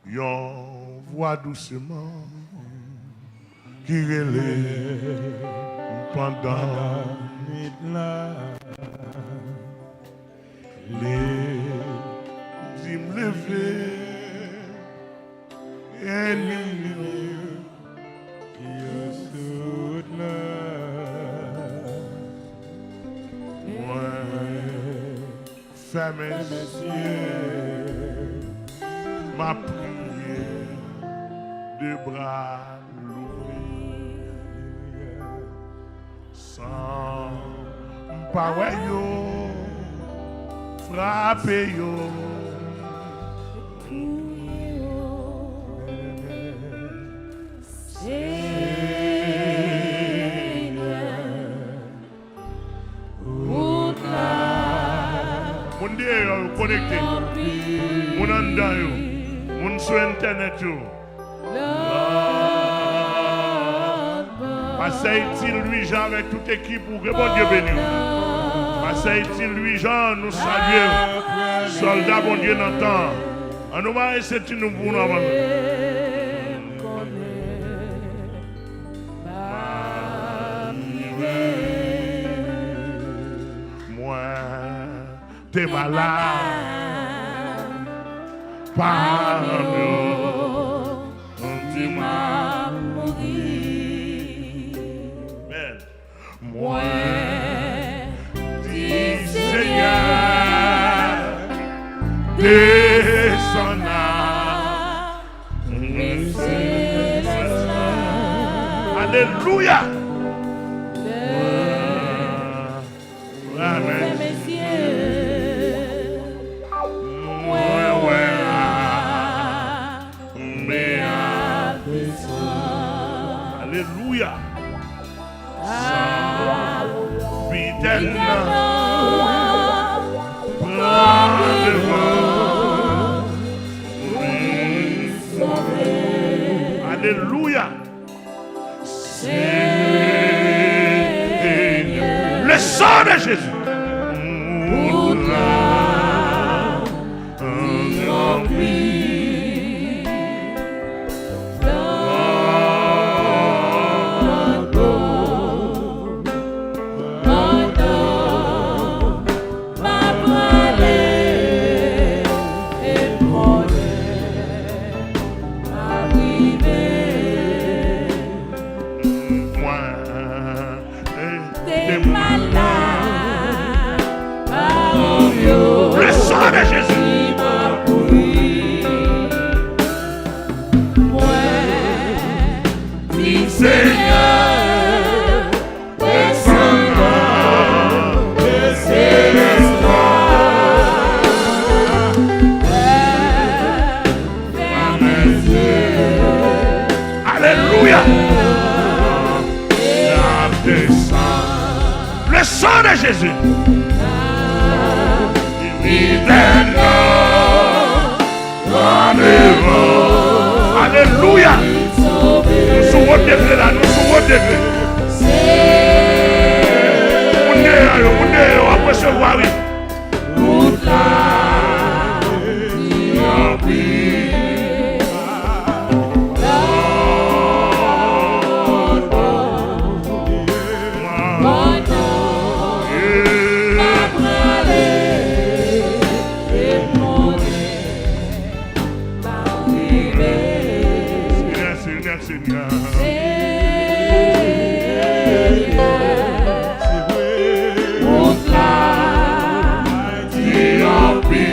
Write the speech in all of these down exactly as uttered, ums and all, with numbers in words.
Yon vwa douseman ki rele m pandan nwit la. Li di m leve, ènmi m yo tout la. Mwen fèmen zye, m ap priye, de bra louvri. San m pa wè yo, frape yo. Senyè, wout la. Moun deyò yo konekte. Moun anndan yo. Moun sou entènèt yo. Pastè Itil Louis Jean avèk tout ekip ou, ke Bondye beni w. Pastè Itil Louis Jean, nou salye w. Sòlda Bondye nan tan an. An nou mare senti nou pou nou avanse. Mwen te malad, paran m yo di m ap mouri. Amen. Mwen di Senyè, desann la. Alelouya. Mwen wè lame a desann. Alelouya. Sèvitè nan pran devan. Alelouya. Seigneur. Le sang de Jésus. Mwen te malad, pa ou yo. Le sang de Jésus. Mwen di Senyè, desann la, desann la. Alelouya. Le sang de Jésus. Alelouya. Nou sou wòt degré la, nou sou wòt degré. Moun deyò yo, moun deyò yo, ap resevwa, wi. Wout la, li anpil. Mwen prale, e konnen m ap rive. Senyè, Senyè, Senyè. Senyè, se vre. Wout la, li anpil.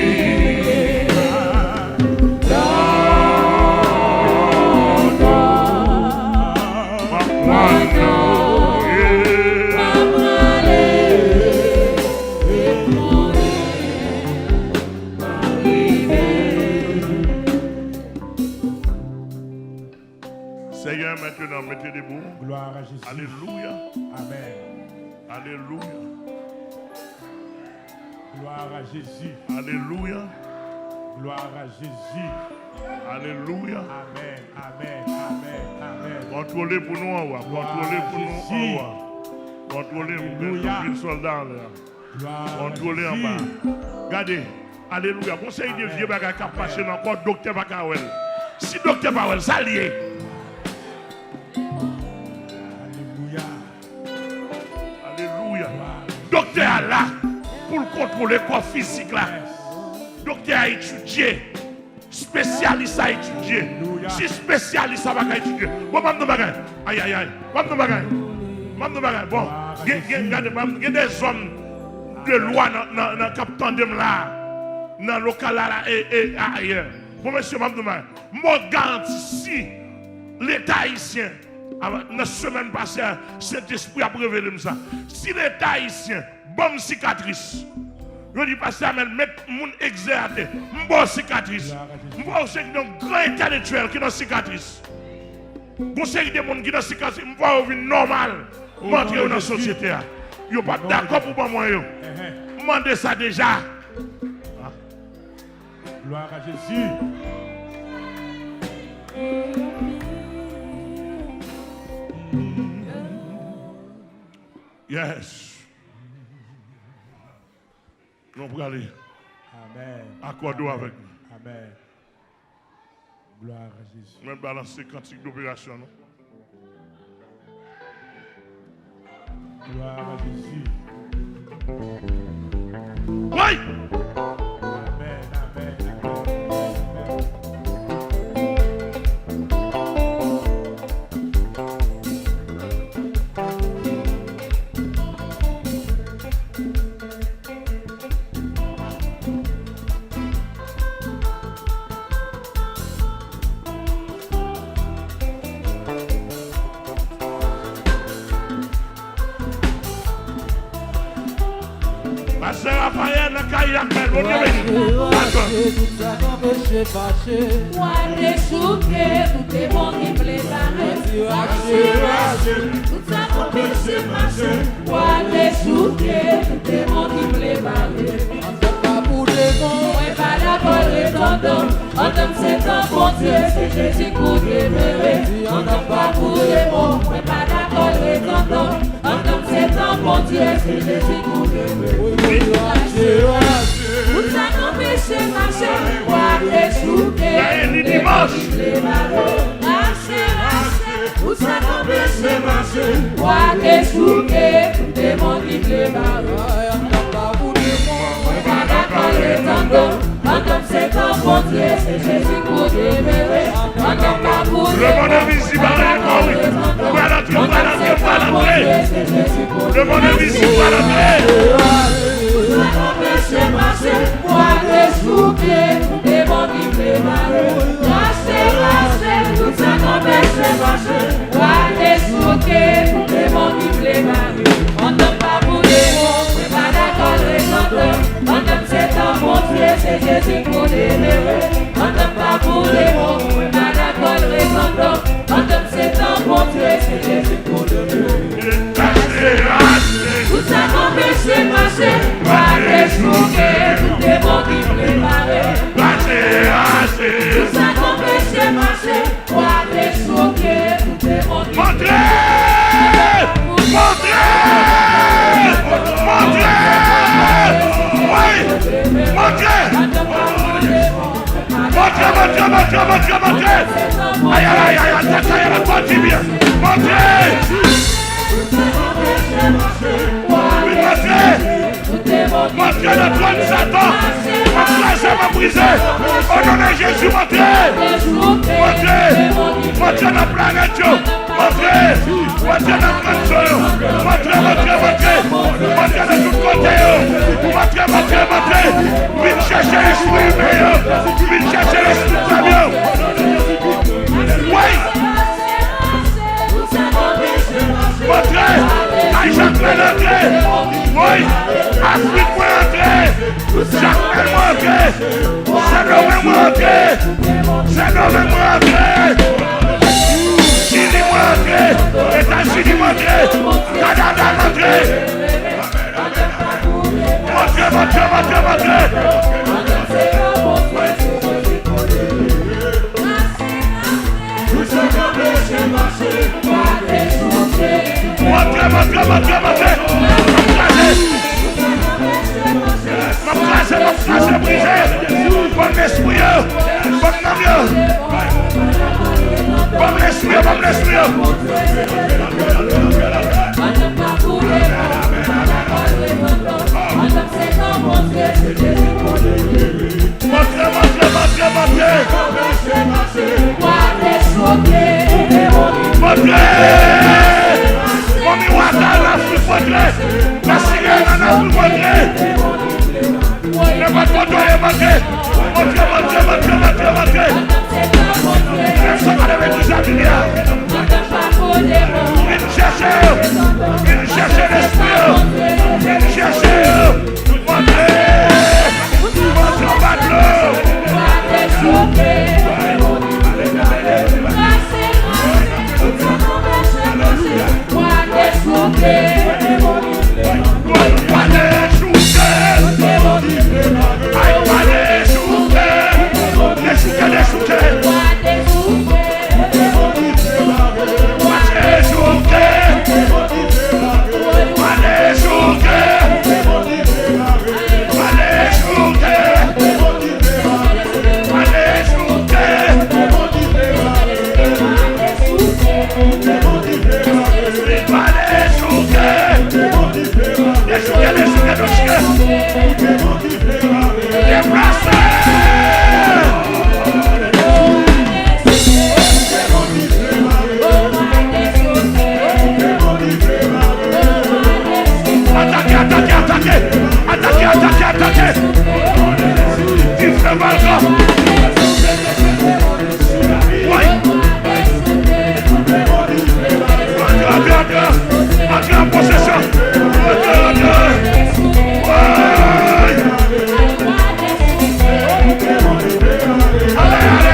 Seigneur, maintenant, mettez debout. Gloire à Jésus. Alléluia. Amen. Alléluia. Gloire à Jésus. Alléluia. Gloire à Jésus. Alléluia. Amen, amen, amen, amen. Kontwole pou nou an, wa. Kontwole pou nou an, wa. Kontwole, m gen anpil sòlda anlè a. Kontwole anba. Gade. Alelouya. Gon seri de vye bagay k ap mache nan kò, doktè pa ka wè l. Si doktè pa wè l, sa l ye? Alelouya. Alelouya. Doktè a la pou l kontwole kò fizik la. Doktè a etidye. Espesyalis la etidye. Si espesyalis la pa ka etidye. Bon, m ap di yon bagay. Ayayay. M ap di yon bagay. M ap di yon bagay. Bon, gen, gen, gade, m ap, gen de zòm de lwa nan, nan, nan k ap tande m la. Nan lokal la, la, e, e, ayè. Bon, mesye, m ap di yon bagay. M ba w garanti, si Leta ayisyen, a, nan semèn pase a, Sentespri ap revele m sa. Si Leta ayisyen ban m sikatris, yo di, "Pastè Amèl, met moun egzè atè." M ba w sikatris. M ba w se yon gran entèlektyèl ki nan sikatris. Gon seri de moun ki nan sikatris, m ba yo vin nòmal. M antre yo nan sosyete a. Yo p ap dakò pou ban mwen yo. M mande sa deja. Gloire à Jésus. Yes. Nou prale. Amen. Akòde w avèk mwen. Amen. Gloire à Jésus. Mwen balanse kantik doperasyon nou. Gloire à Jésus. Woy! Amen, amen, amen, amen. Pastè Raphaël nan kay la, bèl, Bondye beni. Dakò. Tout sa k anpeche fache. Pwa dechouke, tout demon ki vle bare. Rache, rache. Tout sa k anpeche mache. Pwa dechouke, tout demon ki vle bare. Antanm pa pou demon. Mwen pa dakò l ret antanm. Antanm se tan Bondye, se Jezi k pou demere. Antanm pa pou demon. Mwen pa dakò l ret antanm. Antanm se tan Bondye, se Jezi k pou demere. Wi, wi, rache, rache. Tout sa k anpeche mache, pwa dechouke. Gaye li dimanch. Rache, rache. Tout sa k anpeche mache, pwa dechouke, tout demon ki vle bare. Antanm pa pou demon, mwen pa dakò ret antanm. Antanm se tan Bondye, se Jezi k pou demere. Antanm pa pou demon, mwen pa dakò ret antanm. Antanm se tan Bondye, se Jezi k pou demere. Tout sa k anpeche mache, pwa dechouke, tout demon ki vle bare. Rache, rache, tout sa k anpeche mache. Pwa dechouke, tout demon ki vle bare. Antanm pa pou demon, mwen pa dakò ret antanm. Antanm se tan Bondye, se Jezi k pou demere. Antanm pa pou demon, mwen pa dakò ret antanm. Antanm se tan Bondye, se Jezi k pou demere. Rache, rache. Tout sa k anpeche mache, pwa dechouke, tout demon ki vle bare. Rache, rache. Tout sa k anpeche mache, pwa dechouke, tout demon ki vle bare. Montre! Montre! Montre! Wi! Montre! Montre, montre, montre, montre, montre! Ay, ay, ay, ay, ay, ay, ay, ay, ay, montre! Wi, montre! Montre nan twòn Satan! M ap kraze, m ap brize! O non de Jezi, montre! Montre! Montre nan planèt yo! Montre! Montre nan grann zon yo! Montre, montre, montre! Montre nan tout kote yo! Montre, montre, montre! Vin chèche lespri imen yo! Vin chèche lespri fanm yo! Wi! Montre! Ay, Jakmèl antre! Wi! Afrik mwen antre! Jakmèl mwen antre! Sendomeng mwen antre! Sendomeng mwen antre! Chili mwen antre! Etazini mwen antre! Kanada mwen antre! Montre, montre, montre, montre! Montre, montre, montre, montre! M ap kraze! M ap kraze, m ap kraze, brize! Bann lespri yo! Bann nanm yo! Montre, montre, montre, montre. Montre. Mami Wata nan Afrik, montre. Nan Sirèn an Afrik, montre. Nenpòt kote w ye, montre. Montre, montre, montre, montre, montre. Menm sa pa leve di sa, Biblia. Vin chèche yo. Vin chèche lespri yo. Vin chèche yo. Montre. Montre w pa dlo. Pale chouke. Ay, pale chouke. Dechouke, dechouke. Pale chouke. Pale chouke. Pale chouke. Pale chouke. Pale chouke. Dechouke, dechouke, dechouke. Deplase! Atake, atake, atake! Atake, atake, atake! Dife balkan! Woy! Antre, antre, antre! Antre an posesyon! Antre, antre! Woy! Ale, ale!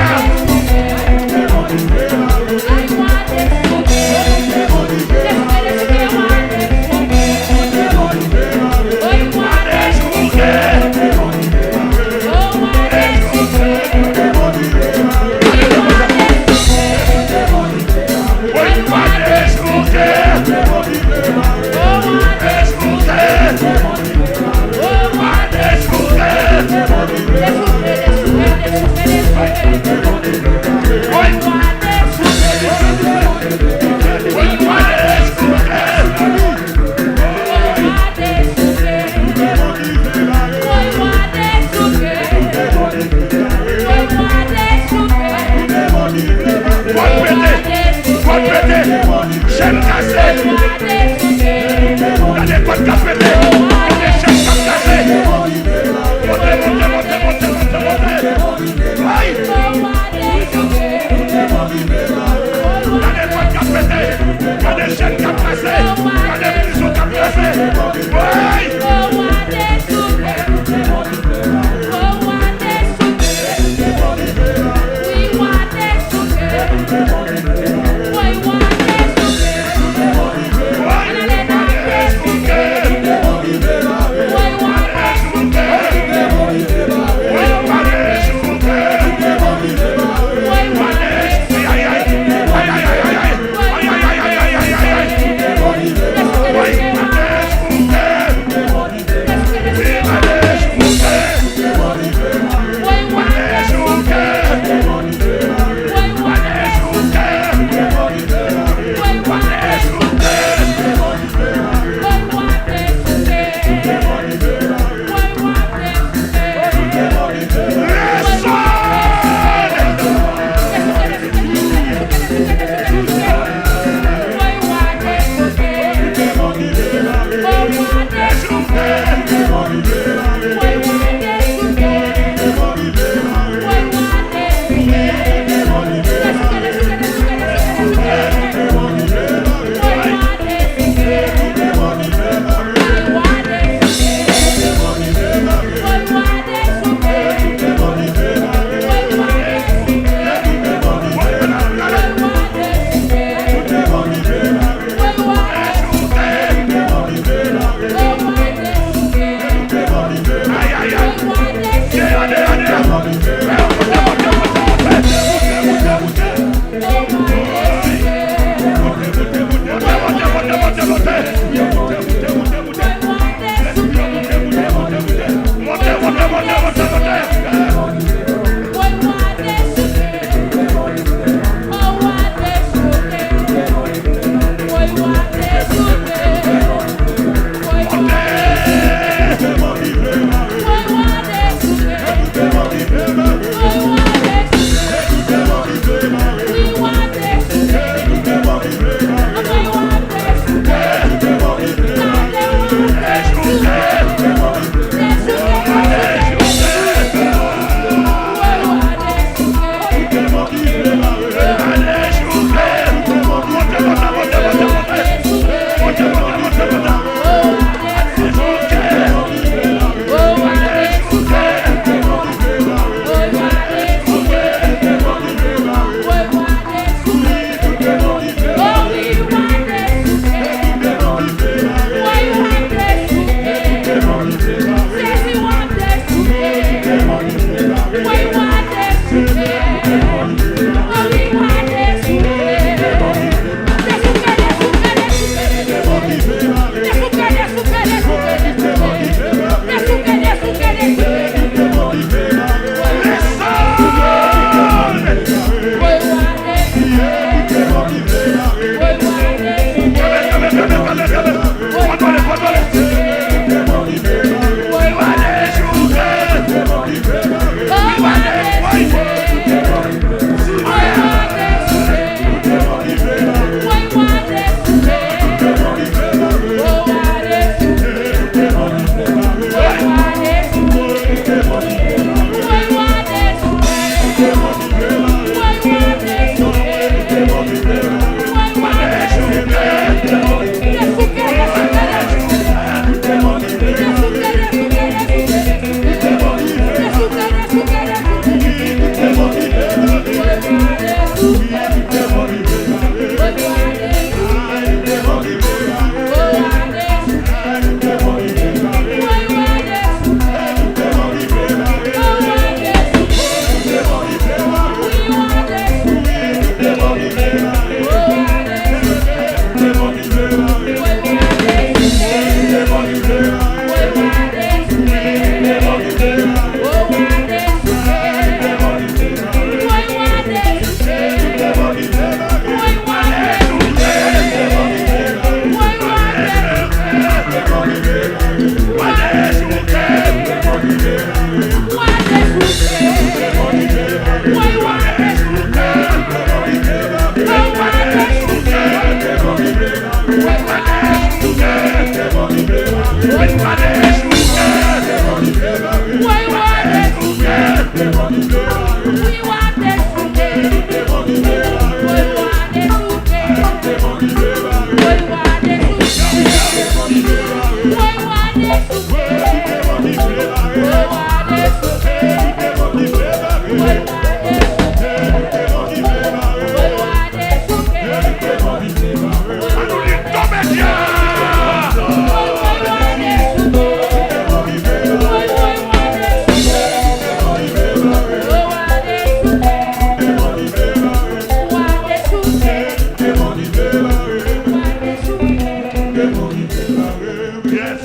Yes.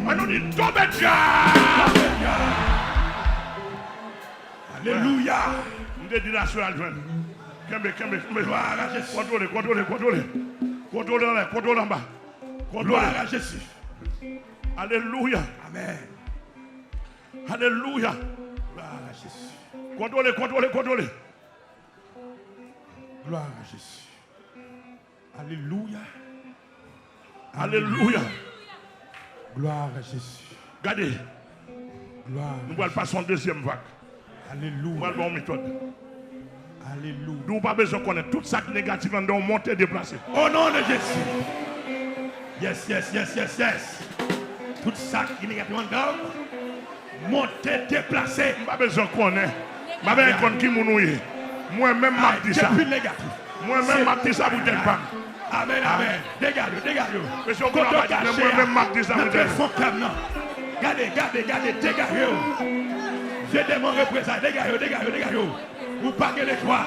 An nou di tonbe djab. Alelouya. M te di la sou al jwenn. Kenbe, kenbe, kenbe. Glwa a Jezi. Kontwole, kontwole, kontwole. Kontwole anlè, kontwole anba. Kontwole. Glwa a Jezi. Alelouya. Amèn. Alelouya. Glwa a Jezi. Kontwole, kontwole, kontwole. Glwa a Jezi. Alelouya. Alelouya. Glwa a Jezi. Gade. Glwa a Jezi. Nou pral pase yon dezyèm vag. Alelouya. Nou pral ba yon metòd. Alelouya. Di w pa bezwen konnen tout sa ki negatif anndan w monte deplase. O non de Jezi. Yes, yes, yes, yes, yes. Tout sa ki negatif anndan w monte deplase. M pa bezwen konnen. M pa bezwen konn ki moun ou ye. Mwen menm m ap di sa. Mwen menm m ap di sa pou tèt pa m. Amèn, amèn. Degaje w, degaje w. Mesye, ou konn ap di, men mwen menm m ap di sa pou tèt pa m. Gade, gade, gade, degaje w. Vye demon reprezay, degaje w, degaje w, degaje w. Ou pa gen lechwa.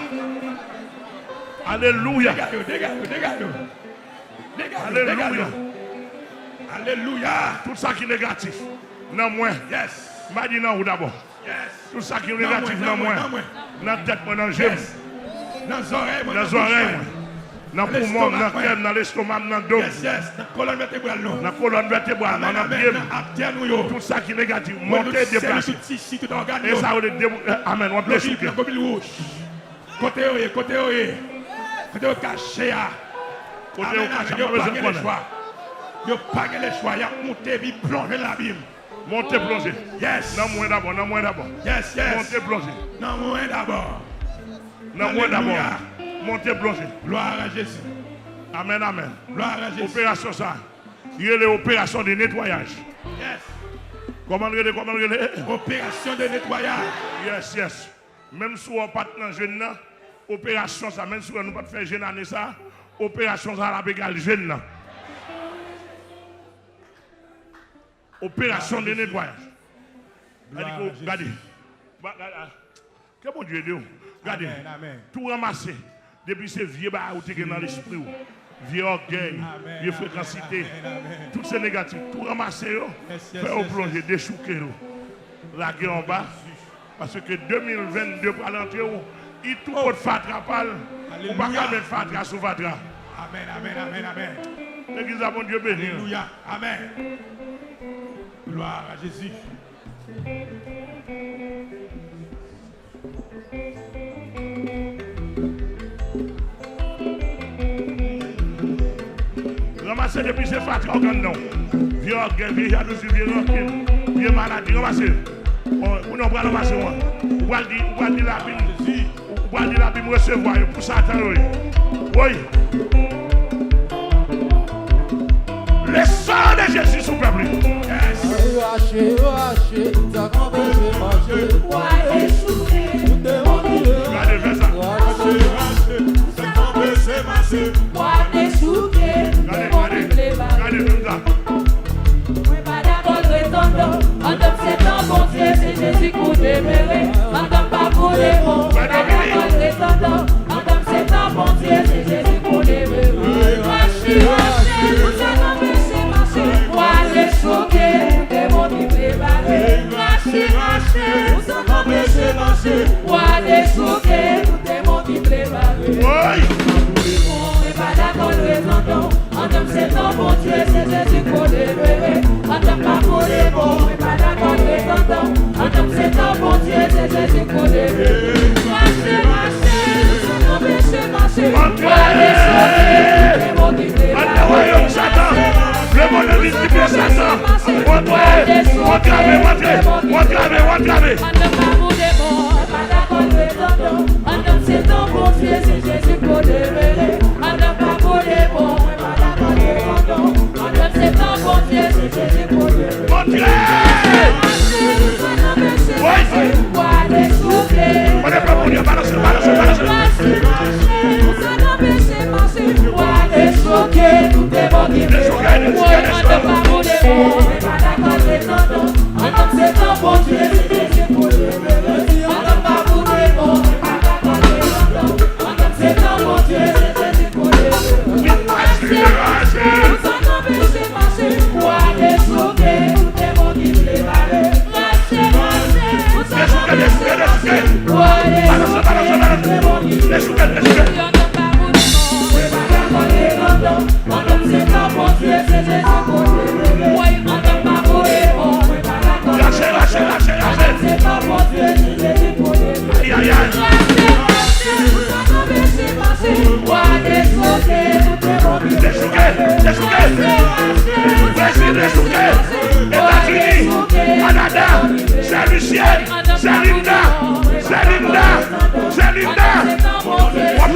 Alelouya. Degaje w, degaje w, degaje w. Degaje w, degaje w. Alelouya. Alelouya. Tout sa ki negatif nan mwen. Yes. M pa di nan ou dabò. Yes. Tout sa ki negatif nan mwen, nan tèt mwen, nan je m, nan zòrèy mwen, nan poumon m, nan kè m, nan lestoma m, nan do m, nan kolòn vètebral mwen, nan pye m, nan pye m. Tout sa ki negatif, monte, deplase. E sa yo rele debou-, eh, amèn, w ap dechouke. Kote yo ye, kote yo ye? Kote yo kache a? Kote yo kache a, m pa bezwen konnen. Yo pa gen lechwa, y ap monte epi plonje nan labim. Monte, plonje. Yes. Nan mwen dabò, nan mwen dabò. Yes, yes. Monte, plonje. Nan mwen dabò. Nan mwen dabò. Alelouya. Monte, plonje. Glwa a Jezi. Amèn, amèn. Glwa a Jezi. Operasyon sa, li rele operasyon de netwayaj. Yes. Kòman l rele, kòman l rele? Operasyon de netwayaj. Yes, yes. Menm si w pa t nan jèn nan, operasyon sa, menm si w wè nou pa t fè jèn ane sa, operasyon sa l ap egal jèn nan. Operasyon de netwayaj. Glwa a Jezi. Gade. Ba, gade, ah. Ke Bondye ede w. Gade. Amèn, amèn. Tou ranmase. Depi se vye bagay ou te gen nan lespri w. Vye ògèy, vye frekansite. Tout se negatif. Tou ranmase yo. Fè yo plonje, dechouke yo. Lage yo anba. Paske de mil vennde pral antre w. I tou kot fatra pa l. Ou pa ka met fatra sou fatra. Amèn, amèn, amèn, amèn. Legliz la, Bondye beni. Alelouya. Amèn. Glwa a Jezi. Ranmase depi se fatra ou gen anndan w. Vye ògèy, vye jalouzi, vye rankin, vye maladi, ranmase. Bon, ou non, pral anmase w. Ou pral di, ou pral di Labib, ou pral di Labib resevwa yo pou Satan yo ye. Woy. Le sang de Jésus sou pèp li. Yes. Rache, rache, tout sa k anpeche mache. Gade, fè sa. Rache, rache, tout sa k anpeche mache. Gade, gade, gade, fè sa. Mwen pa dakò l ret anndan, anndan m se tan Bondye, se Jezi k pou demere. Anndan m pa pou demon, mwen pa dakò l ret anndan, anndan m se tan Bondye, se Jezi k pou demere. Rache, rache, tout sa k anpeche mache, pwa dechouke, tout demon ki vle bare. Rache, rache, tout sa k anpeche mache, pwa dechouke, tout demon ki vle bare. Woy! Mwen pa dakò l ret anndan, anndan m se tan Bondye, se Jezi k pou demere. Anndan m pa pou demon, mwen pa dakò l ret anndan, anndan m se tan Bondye, se Jezi k pou demere. Rache, rache, tout sa k anpeche mache. Antre! Antre wayòm Satan! Le monde invisible de Satan! Antre! Antre, antre, antre, antre, antre! Anndan m pa pou demon, mwen pa dakò l ret anndan, anndan m se tan Bondye, se Jezi k pou demere. Anndan m pa pou demon, mwen pa dakò l ret anndan, anndan m se tan Bondye, se Jezi k pou demere. Antre! Woy! Mwen pa pou demon, balanse, balanse, balanse! Rache, rache, tout sa k anpeche mache, pwa dechouke, tout demon ki vle bare. Woy, anndan m pa pou demon, mwen pa dakò l ret anndan, anndan m se tan Bondye, se Jezi k pou demere. Anndan m pa pou demon, mwen pa dakò l ret anndan, anndan m se tan Bondye, se Jezi k pou demere. Rache, rache, tout sa k anpeche mache, pwa dechouke, tout demon ki vle bare. Rache, rache, tout sa k anpeche mache, pwa dechouke, tout demon ki vle bare. Dechouke, dechouke. Rache, rache, rache, rache. Ay, ay, ay. Dechouke, dechouke. Brezil dechouke. Etazini, Kanada, Sèlisyèn, Sèlinda, Sèlinda, Sèlinda. W ap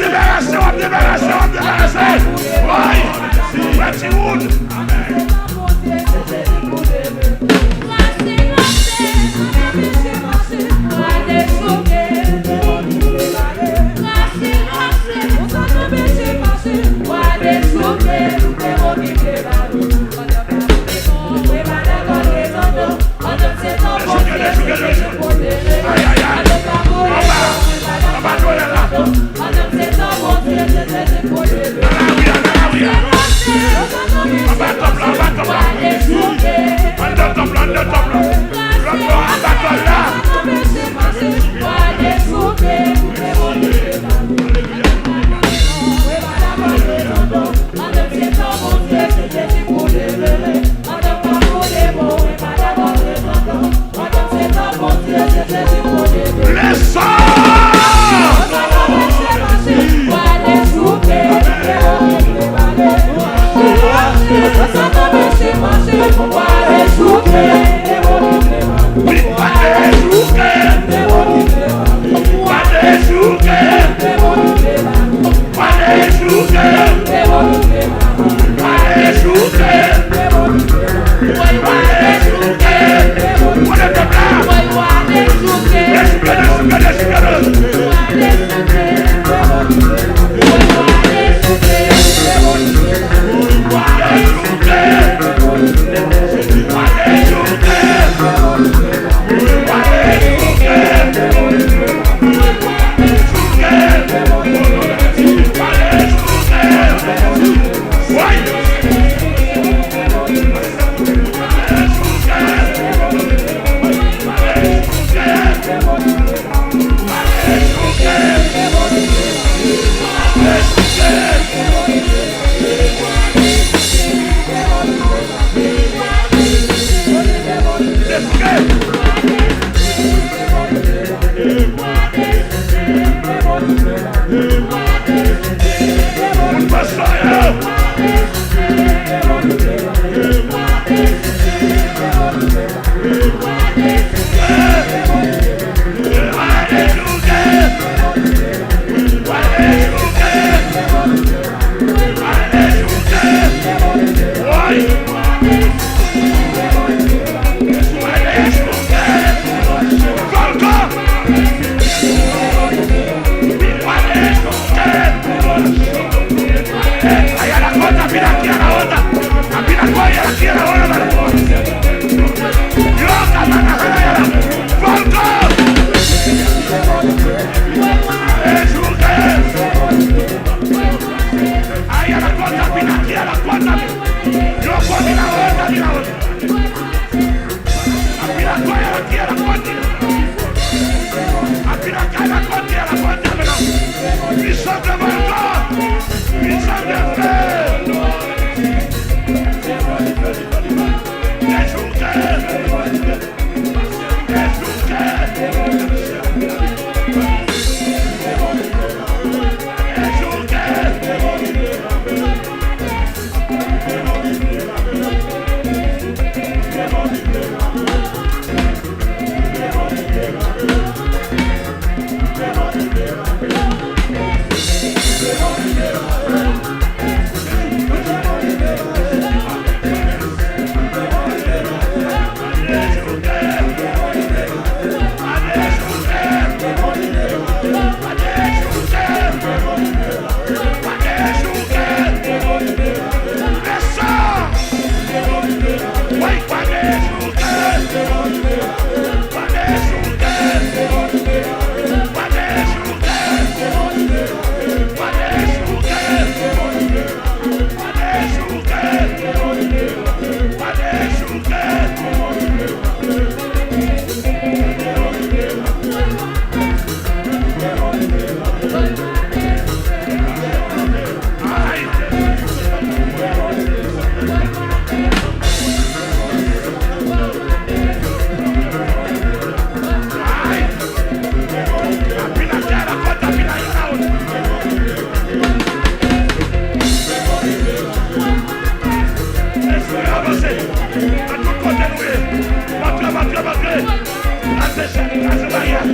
Kase barye a.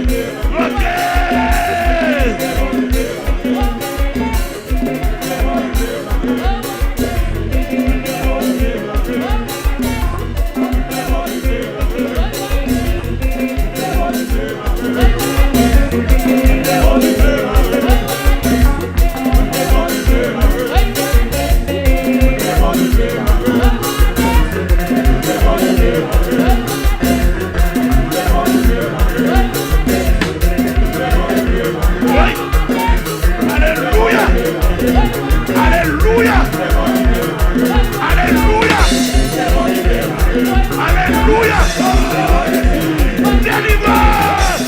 Monte! Alelouya! Alelouya! Alelouya! Alelouya! Delivrans!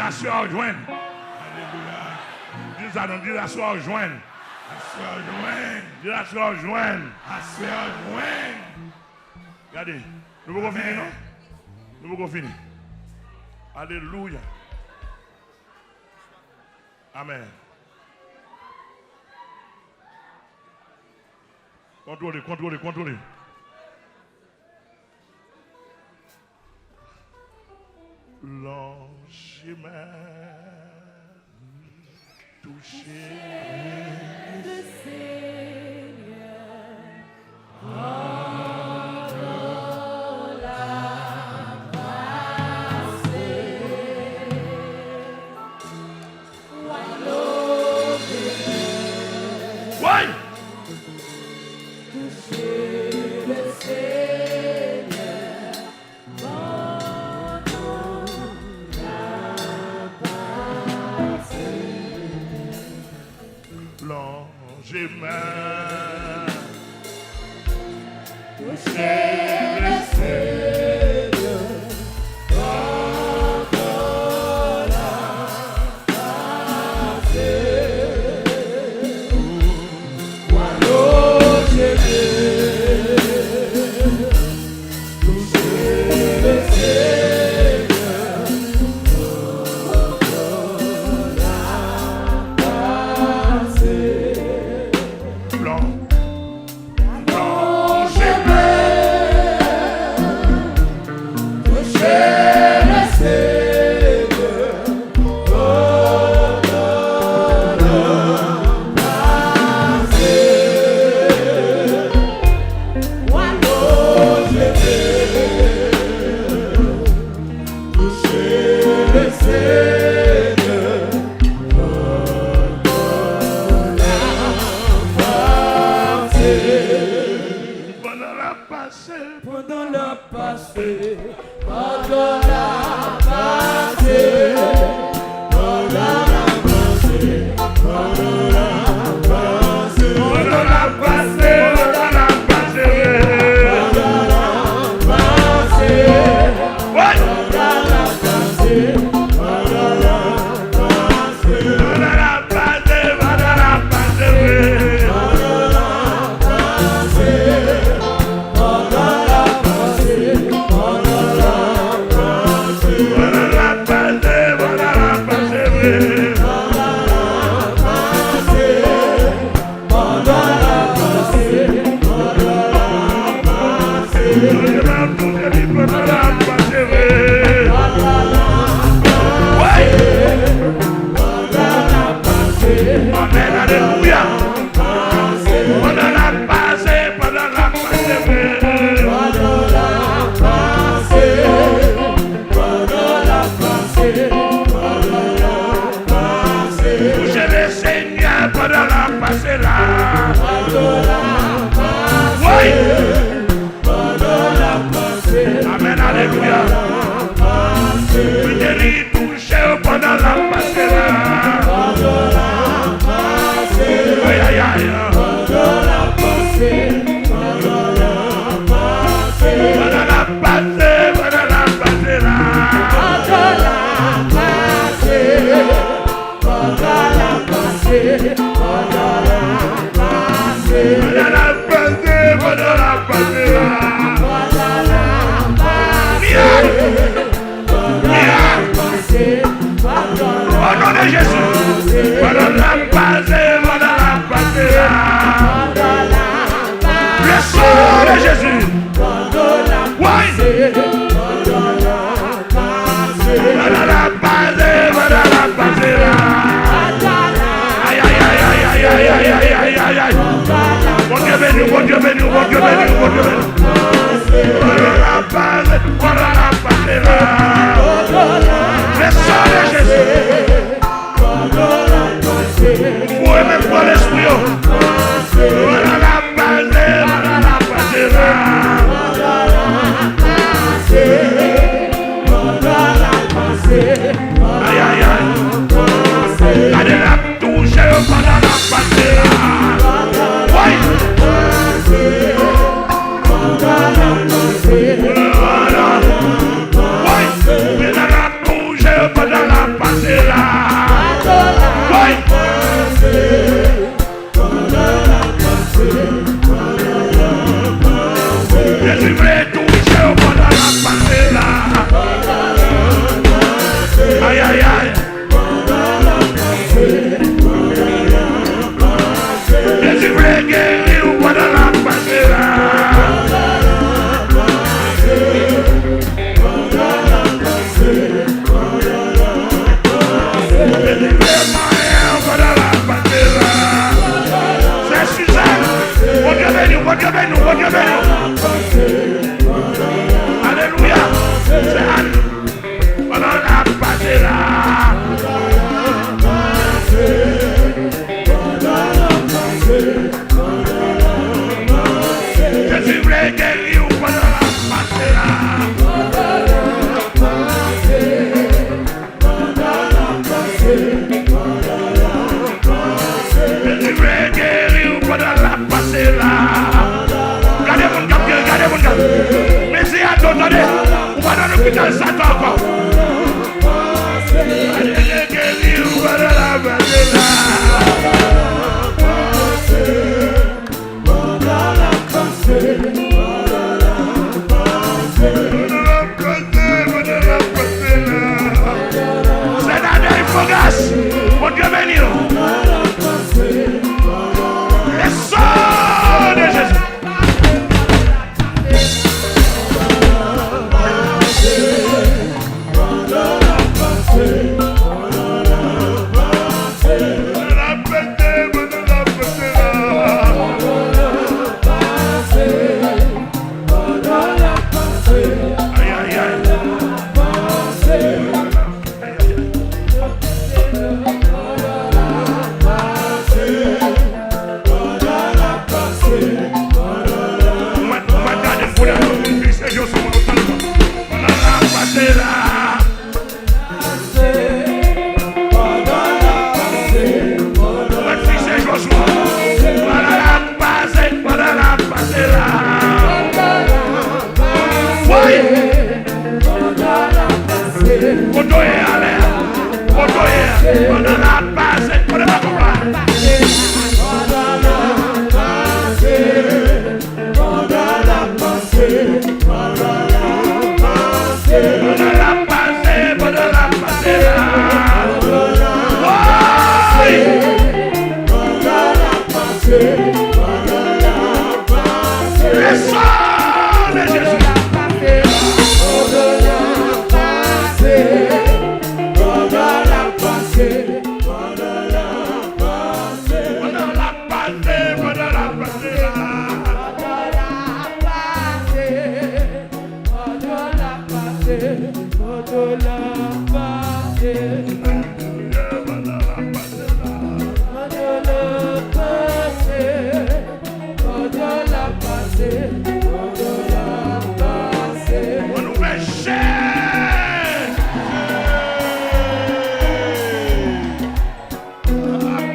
Aswè w jwenn. Alelouya. Di sa non, di aswè w jwenn. Aswè w jwenn. Di aswè w jwenn. Aswè w jwenn. Gade, nou poko fini non. Nou poko fini. Alelouya. Amèn. Kontwole, kontwole, kontwole. Lonje men, touche. Woy! Lonje men. Touche le Senyè. Lonje men, touche le Senyè. Pandan l ap pase, pandan l ap pase, pandan l ap pase, pandan l ap pase, pandan l ap pase, pandan l ap pase, pandan l ap pase, pandan l ap pase, pandan l ap pase, pandan l ap pase, pandan l ap pase, pandan l ap pase, pandan l ap pase. Amèn, alelouya. Pandan l ap pase, pandan l ap pase, pandan l ap pase, pandan l ap pase, pandan l ap pase. Touche le Senyè pandan l ap pase la. Pandan l ap pase. Wi. Amèn, alelouya. Kite li touche w pandan l ap pase la. Ay, ay, ay. Pandan l ap pase, pandan l ap pase la. Pandan l ap pase, pandan l ap pase, pandan l ap pase. Pandan l ap pase, pandan l ap pase la. Pandan l ap pase, pandan l ap pase, pandan l ap pase. O non de Jezi. Pandan l ap pase, pandan l ap pase la. Pandan l ap pase. Le sang de Jésus. Pandan l ap pase, pandan l ap pase. Pandan l ap pase, pandan l ap pase la. Ay, ay, ay. Bondye beni w, Bondye beni w, Bondye beni w, Bondye beni w. Pandan l ap pase, pandan l ap pase la. Le sang de Jésus. Ou renmen pran lespri yo. Pandan l ap pase, pandan l ap pase la. Kal sa t ankò. Geri ou pa nan la pase la. Pandan l ap pase, pandan l ap pase la. Sè Dadey Fo Gras, Bondye beni w. Le sang de Jésus. Ay, ay, ay. Mwen, mwen gade koulè nou vin pise yo sou mwen, pandan l ap pase la. Mwen pise yo sou mwen, pandan l ap pase, pandan l ap pase la. Woy! Kote w ye a lè a? Kote w ye a? Pandan l ap pase, pandan l ap pase. Pandan l ap pase, pandan l ap pase. Pandan l ap pase, pandan l ap pase la. Woy! Pandan l ap pase, pandan l ap pase. Le sang de Jésus. Pandan l ap pase, pandan l ap pase, pandan l ap pase. Pandan l ap pase, pandan l ap pase la. Pandan l ap pase, pandan l ap pase, pandan l ap pase. Pandan l ap pase la. Pandan l ap pase, pandan l ap pase, pandan l ap pase. Ann ouvè chèz.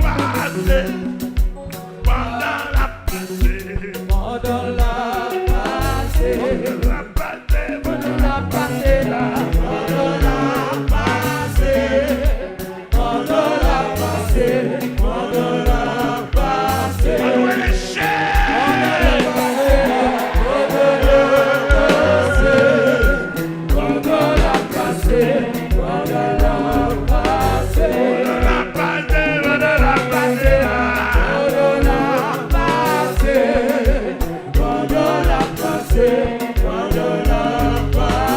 Pase. Pandan l ap pase. Pandan l ap pase. Pandan l ap pase. Pandan l ap pase la. Pandan l ap pase. Pandan l ap pase. Pandan l ap pase. Pandan l ap pase. Pandan l ap pase. Pandan l ap pase, pandan l ap pase. Pandan l ap pase, pandan l ap pase la. Pandan l ap pase, pandan l ap pase, pandan l ap pase. Pandan l ap pase la. Pandan l ap pase, pandan l ap pase,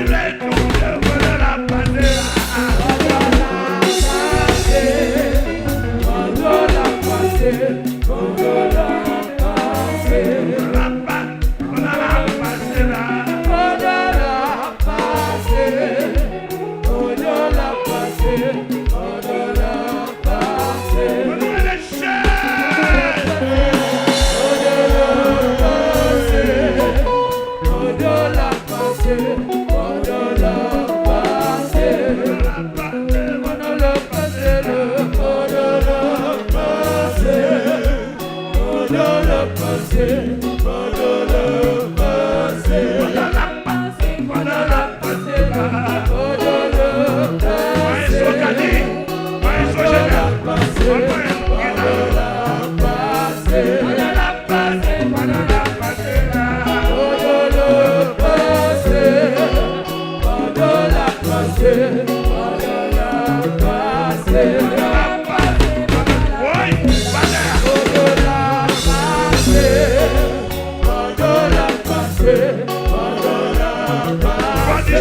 pandan l ap pase. Pandan l ap pase la. Pandan l ap pase, pandan l ap pase, pandan l ap pase. Pandan l ap pase, pandan l ap pase, pandan l ap pase. Pandan l ap pase la, pandan l ap pase. Pandan l ap pase, pandan l ap pase. Pandan l ap pase, pandan l ap pase la. Pandan l ap pase, pandan l ap pase. Maestro Kadi, Maestro Jenèf, pandan l ap pase, pandan l ap pase. Pandan l ap pase, pandan l ap pase la. Pandan l ap pase. Pandan l ap pase, pandan l ap pase. Woy, pandan l ap pase, pandan l ap pase, pandan l ap pase. Pandan l ap pase, pandan l ap pase.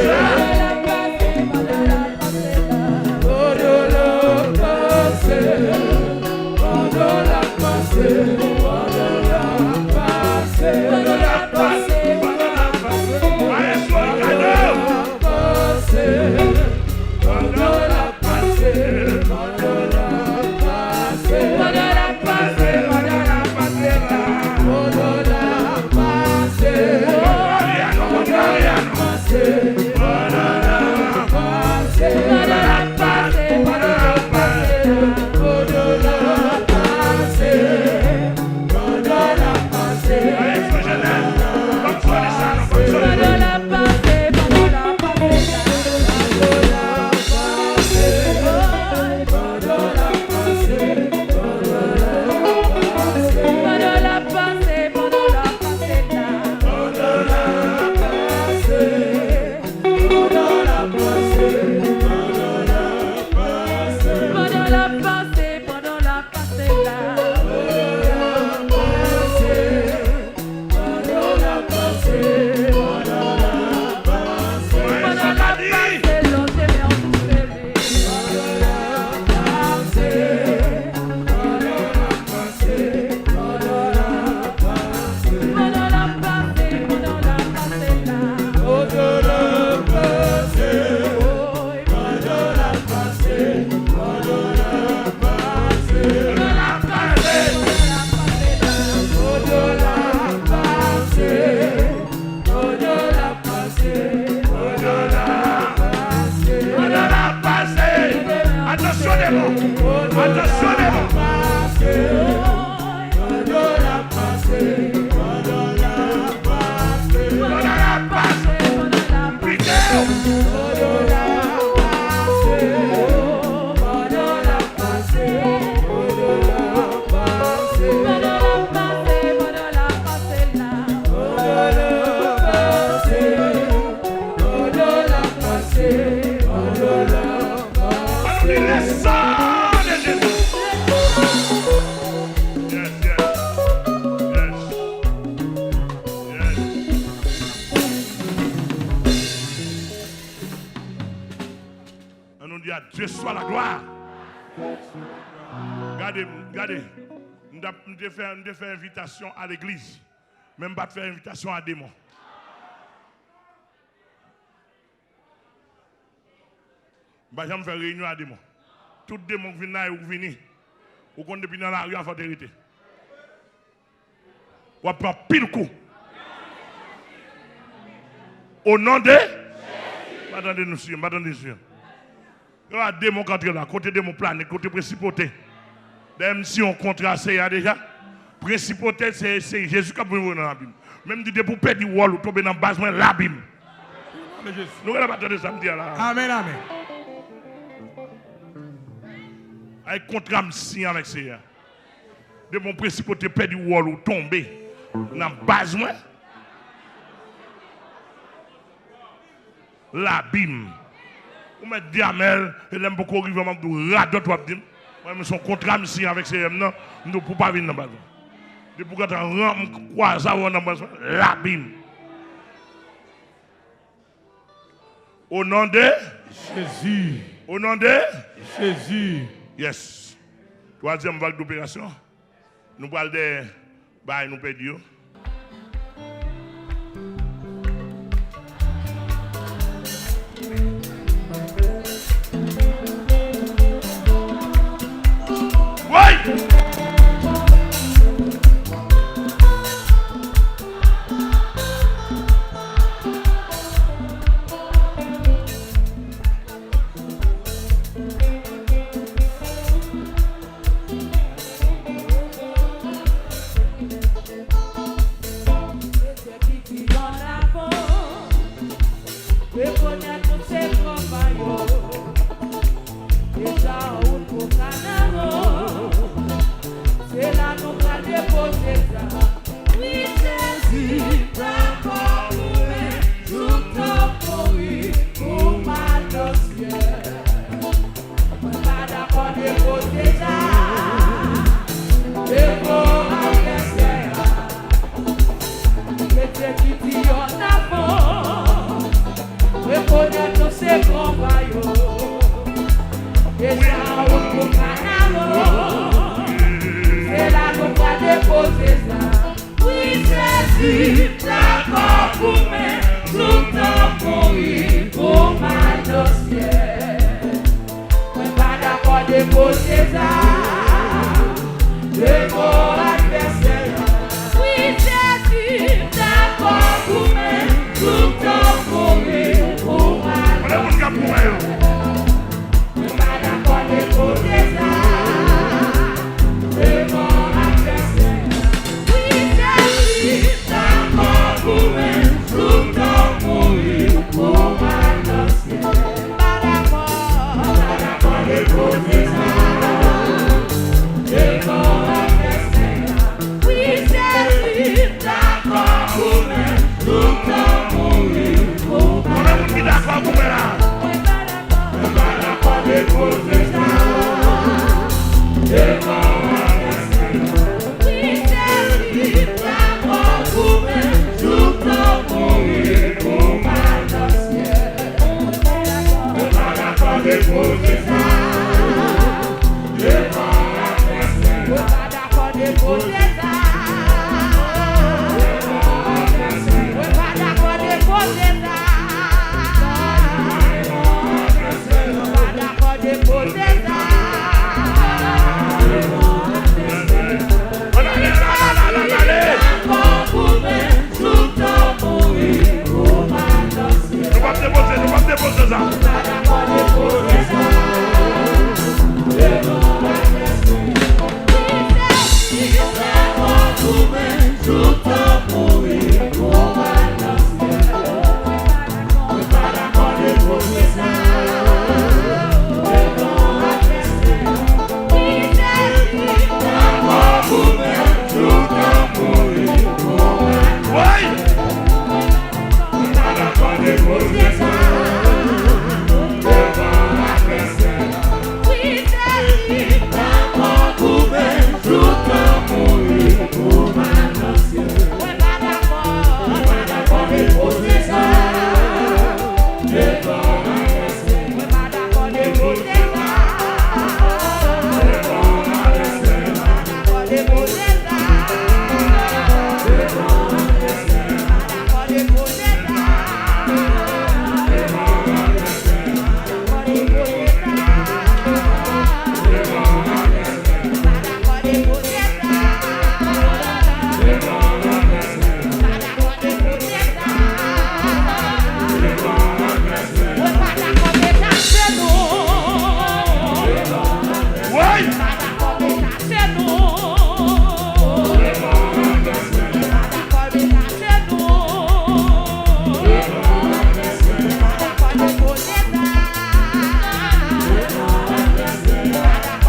Pandan l ap pase, pandan l ap pase, pandan l ap pase. Pandan l ap pase, pandan l ap pase. Maestro Ricardo. Pandan l ap pase, pandan l ap pase. Pandan l ap pase, pandan l ap pase la. Pandan l ap pase, pandan l ap pase. Atansyon, demon! Atansyon, demon! Ann nou di le san de Jezi. Yes, yes. Yes. Yes. Ann nou di, à Dieu soit la gloire. Gade, gade. M t ap, m te fè, m te fè envitasyon a legliz. Men m pa t fè envitasyon a demon. M pa janm fè reyinyon a demon. Tout demon k vin la, e ou k vini. Ou konn depi nan lari a, fò w te rete. W ap pran pil kou. O non de, m pa tande nou, sye, m pa tande nou, sye. Yo a demon k antre la, kote demon plane, kote prensipote. Dayè m siyen yon kontra Seyè a deja. Prensipote, se, se Jezi k ap voye nan labim. Menm di depi w pèdi wòl ou tonbe nan baz mwen, labim. Nou genlè pa tande sa m di a la. Amèn, amèn. Ay kontra m siyen avèk Seyè a. Depi yon prensipote pèdi wòl ou tonbe nan baz mwen. Labim. Ou mèt di amèn, e lè m poko rive, m ap di w radòt w ap di m. Mwen menm se yon kontra m siyen avèk Seyè m nan, m di w pou w pa vin nan baz mwen. Depi w gentan ran m kwaze avè w nan baz mwen, labim. O non de Jezi. O non de Jezi. Yes. Twazyèm vag doperasyon. Nou pral dèyè bagay nou pèdi yo. Woy! Rekonèt nou se gran mayo. Deja wout pou Kanaan. Se la nou pral depoze zam. Wi, Jezi, dakò pou mwen, jouk tan mouri, pou m al nan syèl. Mwen pa dakò depoze zam devan advèsè a. Kretyen ki di yo nan fon, rekonèt nou se gran mayo. Deja wout pou Kanaan. Se la nou pral depoze zam. Wi, Jezi, dakò pou mwen, jouk tan mouri, pou m al nan syèl. Mwen pa dakò depoze zam devan advèsè a. Wi, Jezi, m dakò pou mwen, jouk tan mouri, pou m al nan syèl. Mwen pa dakò depoze zam devan advèsè a. Wi, Jezi, dakò pou mwen, jouk tan mouri, pou m al nan syèl. Pa dakò, pa dakò depoze zam devan advèsè a. Wi, Jezi, dakò pou mwen, jouk tan mouri, pou m al nan syèl. Konbyen moun ki dakò pou mwen la? Mwen pa dakò depoze zam devan advèsè a. Wi, Jezi, dakò pou mwen, jouk tan mouri, pou m al nan syèl. Mwen pa dakò depoze zam devan advèsè a. Mwen pa dakò depoze zam. Mwen pa dakò depoze zam. Mwen pa dakò depoze zam. Ann ale, ann ale, ann ale, ann ale. Dakò pou mwen, jouk tan mouri, pou m al nan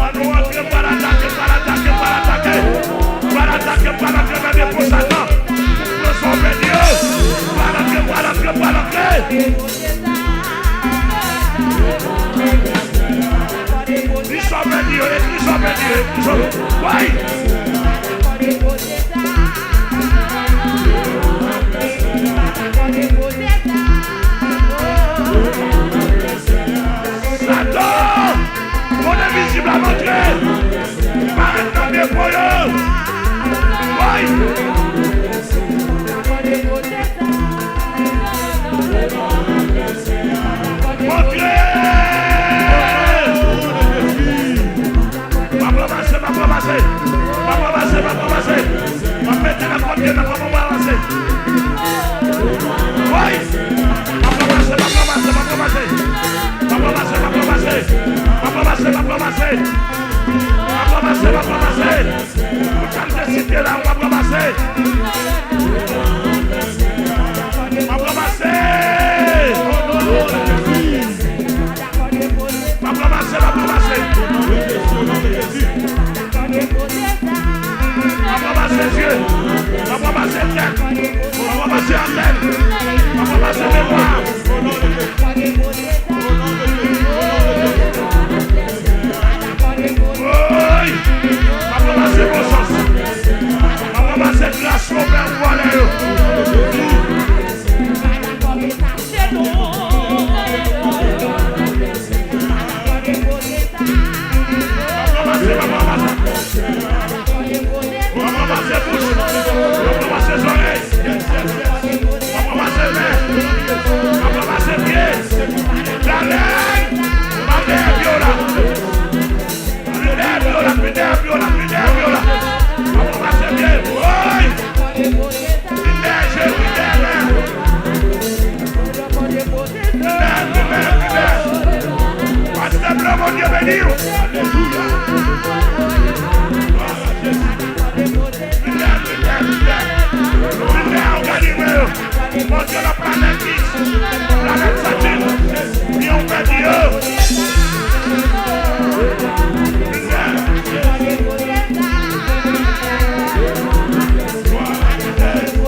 Ann nou antre, pral atake, pral atake, pral atake. Pral atake, pral antre nan depo Satan. Pran sa w pèdi yo. Pral antre, pral antre, pral antre. Li sa w pèdi yo, li sa w pèdi yo, li sa w pèdi yo. Woy! Satan! Moun envizib la montre! Parèt nan depo yo! Woy! Montre! M ap ranmase, m ap ranmase. M ap ranmase, m ap ranmase. M ap mete nan kòm yo nan kòman m ranmase. Woy! M ap ranmase, m ap ranmase, m ap ranmase. M ap ranmase, m ap ranmase. M ap ranmase, m ap ranmase. M ap ranmase, m ap ranmase. Pou sa m te site la, m ap ranmase. M ap ranmase. M ap ranmase, m ap ranmase. M ap ranmase zye. M ap ranmase tèt. M ap ranmase antèn. M ap ranmase memwa. Woy! M ap ranmase bon sans. M ap ranmase gras yo fè pou vòlè yo. M ap ranmase, m ap ranmase. M ap ranmase bouch. M ap ranmase zòrèy. M ap ranmase men. M ap ranmase pye. Lalèn. M ap dèyè pye w la. Vin dèyè pye w la, vin dèyè pye w la, vin dèyè pye w la. M ap ranmase pye. Woy! Vin dèyè je, vin dèyè men. Vin dèyè, vin dèyè, vin dèyè. Pastè Blan, Bondye beni w. Alelouya. Glwa a Jezi. Vin dèyè, vin dèyè, vin dèyè. Vin dèyè, òganizman yo. Bondye nan planèt X, planèt Satin, byen ou pèdi yo. Vin dèyè. Glwa a Jezi. Glwa a Jezi.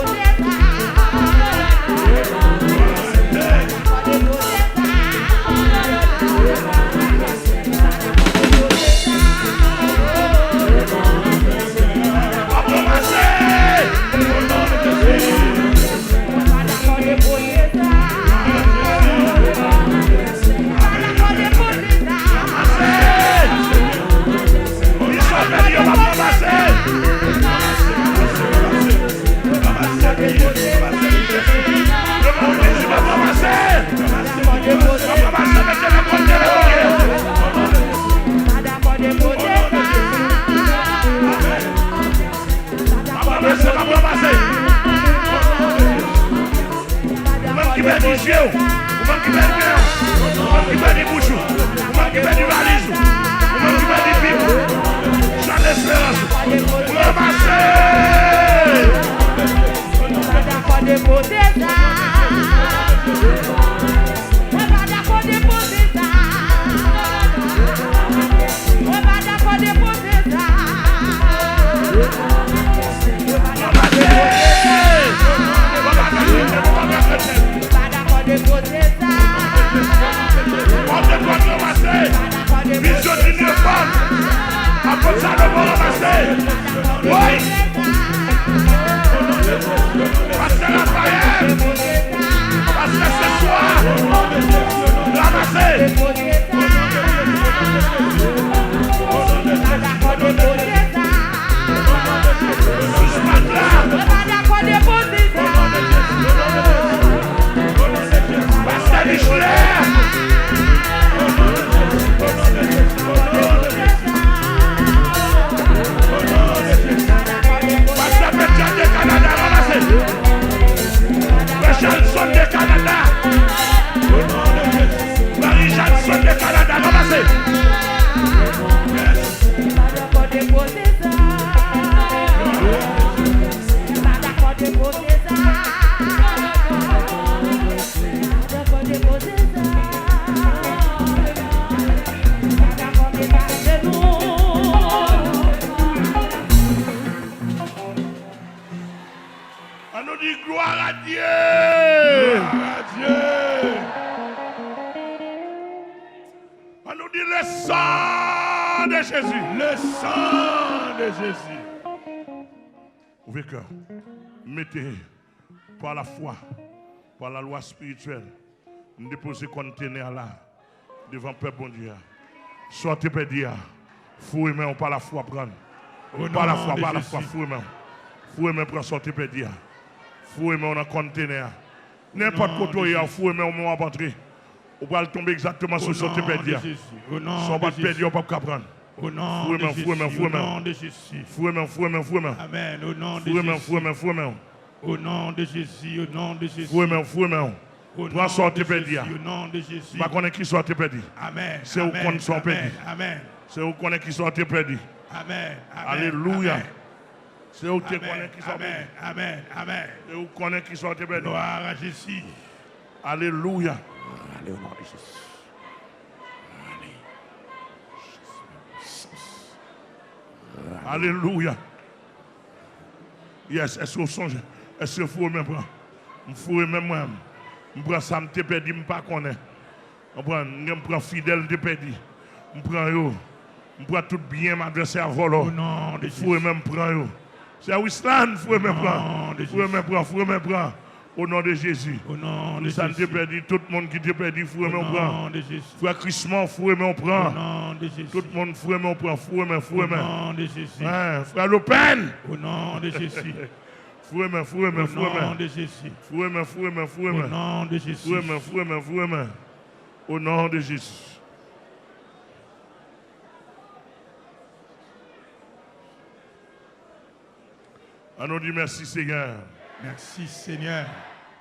Ou menm ki pèdi je w, ou menm ki pèdi nen w, ou menm ki pèdi bouch ou, ou menm ki pèdi valiz ou, ou menm ki pèdi pip ou, Jan Esperans ou, ranmase! Mwen pa dakò depoze sa. Mwen pa dakò depoze sa. Mwen pa dakò depoze sa. Mwen pa dakò depoze sa. Mwen pa dakò depoze sa. Pòte pòt ranmase. Vizyon di nèf an. Apot Salomon ranmase. Woy! Pastè Lafayette. Pastè Seswa. Ranmase. Sispann la. Pastè Michelet. Pastè Petya de Kanada, ranmase. Frè Chalson de Kanada. Marie Chalson de Kanada, ranmase. An nou di glwa a Dye! Glwa a Dye! An nou di le sang de Jésus! Le sang de Jésus! Ouvè kè w. Mete, pa lafwa, pa lalwa espirityèl, m depoze konntenè a la, devan pèp Bondye a. Sa w te pèdi a, foure men w pa lafwa pran l. Pa lafwa, pa lafwa, foure men w. Foure men pran sa w te pèdi a. Foure men w nan konntenè a. Nenpòt kote w ye a, foure men w, men w ap antre. Ou pral tonbe egzakteman sou sa w te pèdi a. Sa w pa t pèdi a, ou p ap ka pran. Foure men w, foure men w, foure men w. Foure men w, foure men w, foure men w. Foure men w, foure men w, foure men w. Foure men w, foure men w. Pran sa w te pèdi a. M pa konnen kisa w te pèdi. Se ou konn sa w pèdi. Se ou konnen kisa w te pèdi. Alelouya. Se ou te konnen kisa w pèdi. Se ou konnen kisa w te pèdi. Alelouya. Alelouya. Yes, èske w sonje? Èske w foure men pran? M foure men mwen. M pran sa m te pèdi, m pa konnen. Konprann? M gen, m pran fidèl m te pèdi. M pran yo. M pran tout byen m advèsè a vòlò. Foure men m pran yo. Sè Wislan, foure men pran. Foure men pran, foure men pran. O non de Jezi. Tout sa n te pèdi, tout moun ki te pèdi, foure men w pran. Frè Krismon, foure men w pran. Tout moun, foure men w pran. Foure men, foure men. Frè Lopèn. Foure men, foure men, foure men. Foure men, foure men, foure men. Foure men, foure men, foure men. O non de Jezi. An nou di mèsi, Senyè. Mèsi, Senyè.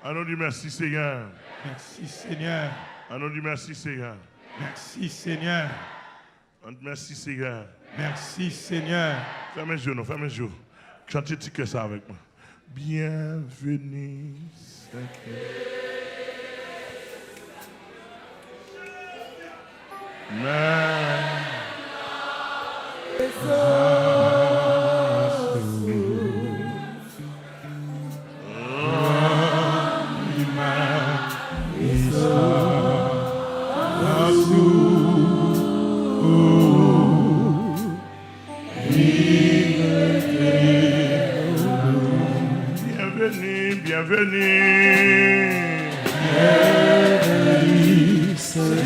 An nou di mèsi, Senyè. Mèsi, Senyè. An nou di mèsi, Senyè. Mèsi, Senyè. An nou di mèsi, Senyè. Mèsi, Senyè. Fèmen je w nou, fèmen je w. Chante ti kè sa avèk mwen. Bienvenue, Seigneur. Bienvenue, bienvenue. Bienvenue, Seigneur.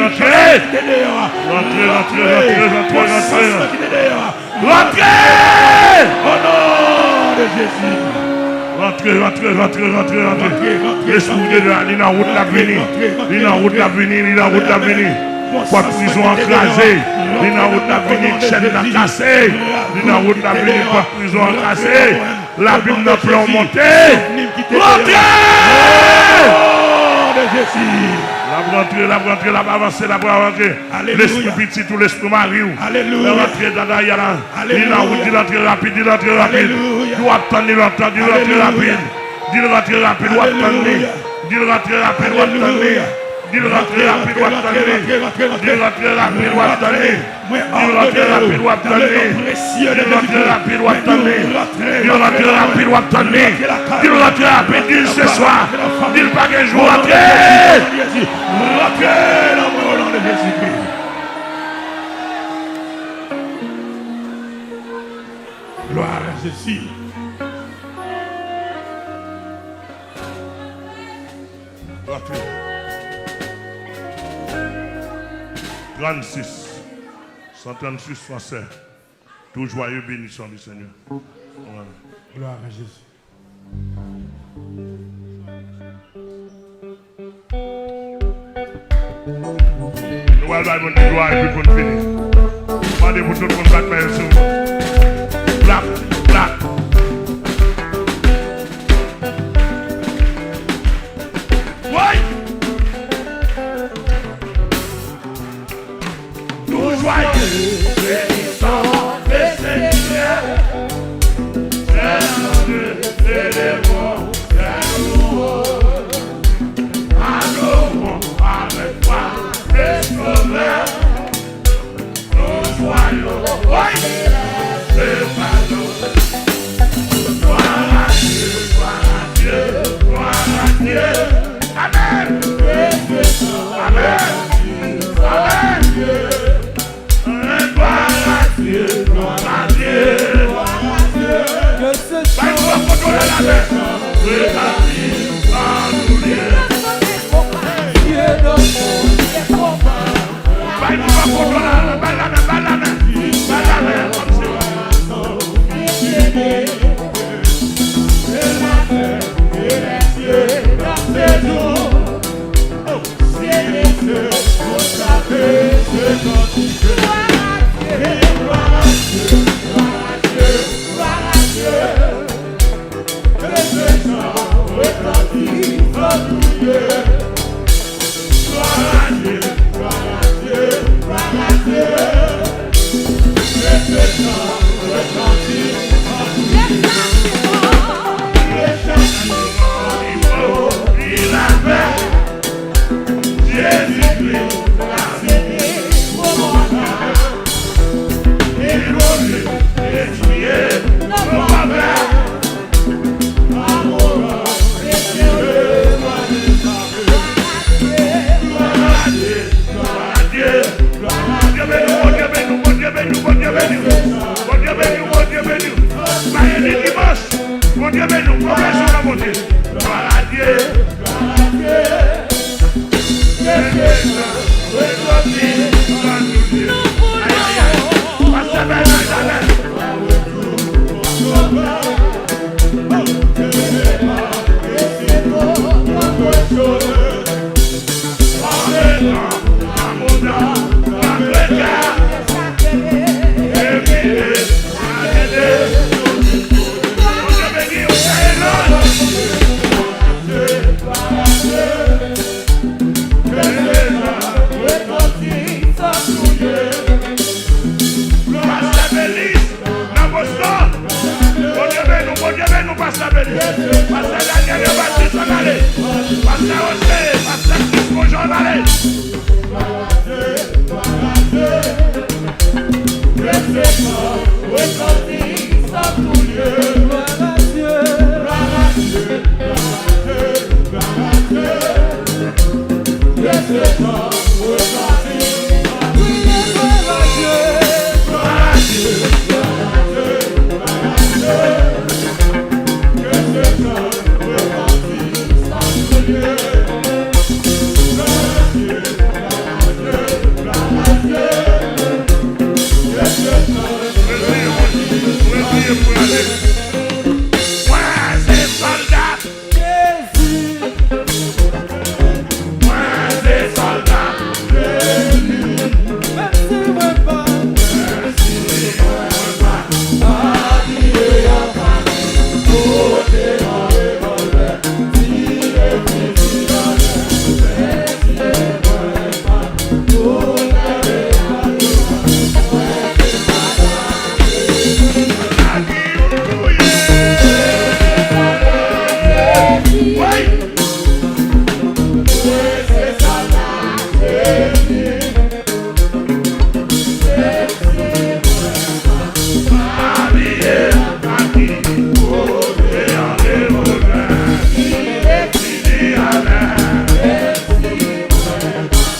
rantre. Rantre, rantre, rantre, rantre, rantre. Rantre! O non de Jezi! Rantre, rantre, rantre, rantre, rantre. Lespri de la, li nan wout l ap vini. Li nan wout l ap vini, li nan wout l ap vini. Pòt prizon an kraze. Li nan wout l ap vini, chèn nan kase. Li nan wout l ap vini, pòt prizon an kase. Labim nan plon monte. Rantre! L ap rantre, l ap rantre, l ap avanse, l ap avanse. Lespri pitit ou, lespri mari w. Rantre dada ya la. Li nan wout, di l antre rapid, di l antre rapid. Di w ap tann li lontan, di l antre rapid. Di l antre rapid, w ap tann li. Di l antre rapid, w ap tann li. Di l antre rapid, w ap tann li. Di l antre rapid, w ap tann li. Di l antre rapid, w ap tann li. Di l antre rapid, w ap tann li. Di l antre rapid, w ap tann li. Di l antre rapid, di l se swa. Di l pa gen jou, rantre. Rantre nan mwen, o non de Jezikri. Gloire à Jésus. Trente-six, cent trente-six Français. Tout joyeux, béni soit le Seigneur. Amen. Gloire à Jésus. Nou pral bay Bondye glwa epi pou n fini. Mande pou tout moun bat men yo sou. Klap, klap. Woy! Nous joyeux, bénissons le Seigneur. Célèbrons, célébrons ses louanges. Adorons avec foi le Sauveur. Nous joyeux, oui, c'est pas nous. Gloire à Dieu, gloire à Dieu, gloire à Dieu. Amen. Amen. Amen. Gloire à Dieu, gloire à Dieu. Bay yon lòt kote w leve la men. Bay yon lòt kote w leve la men, bay la men, bay la men, bay la men, kòmsi. Pastè Belis, nan Boston. Bondye beni w, Bondye beni w, Pastè Belis. Pastè Daniel Jean Baptiste, ann ale. Pastè Jose, Pastè Chris Monjan, ann ale. Mwen se sòlda Jezi. Mwen se sòlda Jezi. Menm si mwen pa, menm si mwen pa abiye an fami, pote yon revòlvè, tire fizi anlè. Menm si mwen pa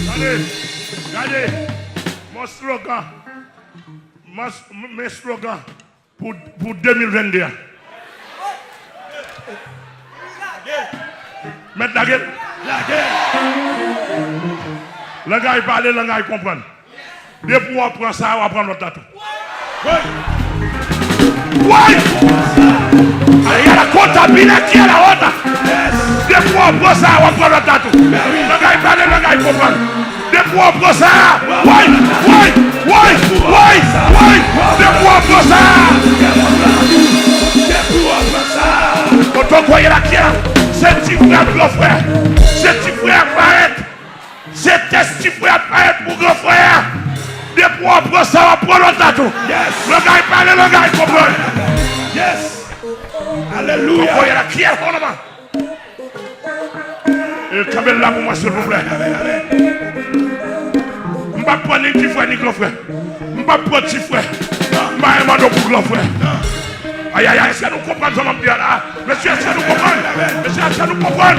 Gade, gade, mon slogan, mon s-, men slogan pou, pou de mil venn de a. Mèt lage l. Lage l. Langay pale, langay konprann. Depi w ap pran sa a, w ap pran lòt la tou. Wi. Wi. Aya la konta bile ki a la wota. Depi w ap pran sa a, w ap pran lòt la tou. Langay pale, langay konprann. Depi Depi w pran sa, woy, woy, woy, woy, woy, depi w pran sa. Otokoye la kia, se ti frè ak gran frè, se ti frè ak parèt, se tès ti frè ak parèt pou gran frè a. Depi w pran sa, w ap pran lòt la tou. Langay pale, langay konprann. Alelouya. Otokoye la kia, honama. E, kanpe la pou mwen, silvouplè. M p ap pran ni ti frè, ni gran frè. M p ap pran ti frè. M pa mande pou gran frè. Ayayay, èske nou konprann sa m ap di a la? Mesye, èske nou konprann? Mesye, èske nou konprann?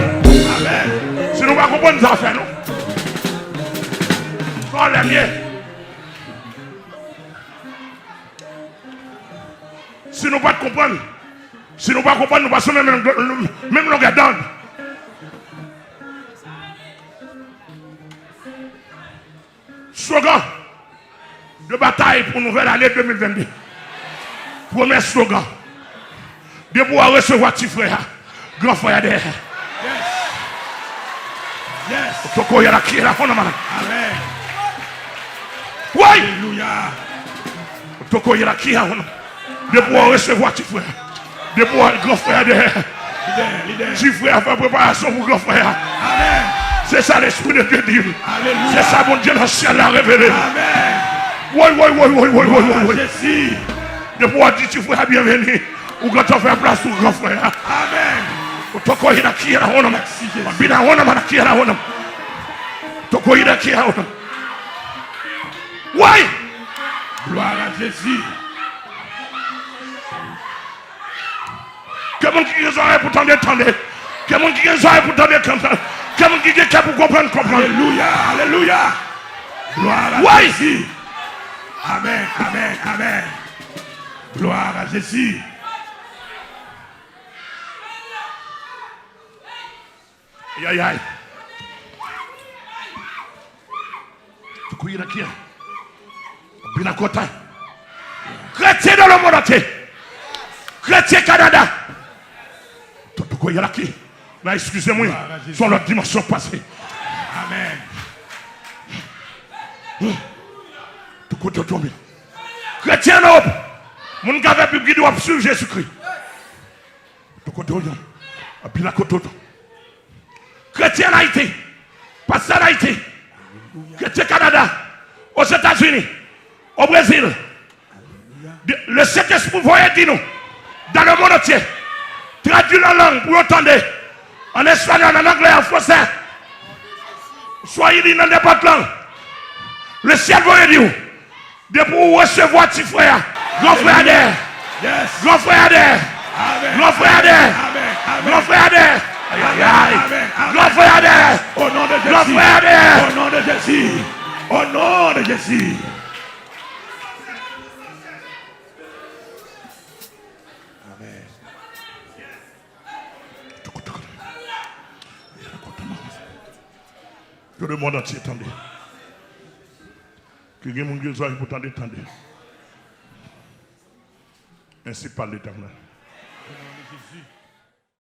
Si nou pa konprann, sa fè nou. Sa w lè m ye? Si nou pa t konprann, si nou pa konprann, nou pa sou menm, menm longè dond. Slogan de batay pou nouvèl ane de mil vennde. Premye slogan. Depi w resevwa ti frè a, gran frè a dèyè. Otokoye la kia la honama. Woy! Otokoye la kia honama. Depi w resevwa ti frè a, depi w gran frè a dèyè. Ti frè a fè preparasyon pou gran frè a. Se sa Lespri de Dye di m. Se sa Bondye nan syèl la revele m. Woy, woy, woy, woy, woy, woy, woy, woy. Depi w di ti frè a byenveni, ou gentan fè plas pou gran frè a. Otokoye la kia la honama. Bina honama la kia la honama. Otokoye la kia la honama. Woy! Gloire à Jésus. Ke moun ki gen zòrèy pou tande, tande. Ke moun ki gen zòrèy pou tande, tande. Ke moun ki gen kè pou konprann, konprann. Alelouya, alelouya. Gloire à Jésus. Amen, amen, amen. Gloire à Jésus. Ayayay. Tukuyi na kia. Bina kota. Kretyen dans le monde entier. Kretyen Kanada. Tukuyi na ki. Nan, eskize m, wi. Se yon lòt dimansyon k pase. Amen. Tout kote w tonbe. Kretyen an Ewòp. Moun k avè Bib gide w ap swiv Jezikri. Tout kote w ye. Anpil a kote w. Kretyen an Ayiti. Pastè an Ayiti. Kretyen Kanada. Ozetazini. O Brezil. Le Sentespri voye di nou. Dans le monde entier. Tradui l an lang pou yo tande. An espanyòl, an anglè, an fransè. Swahili, nan nenpòt lang. Le syèl voye di w. Depi w resevwa ti frè a, gran frè a dèyè. Gran frè a dèyè. Gran frè a dèyè. Gran frè a dèyè. Ayayay. Gran frè a dèyè. Au nom de Jésus. Au nom de Jésus. Au nom de Jésus. Amen. Tout le monde entier, tande. Ke gen moun ki gen zòrèy pou tande, tande. Ainsi parle l'Éternel.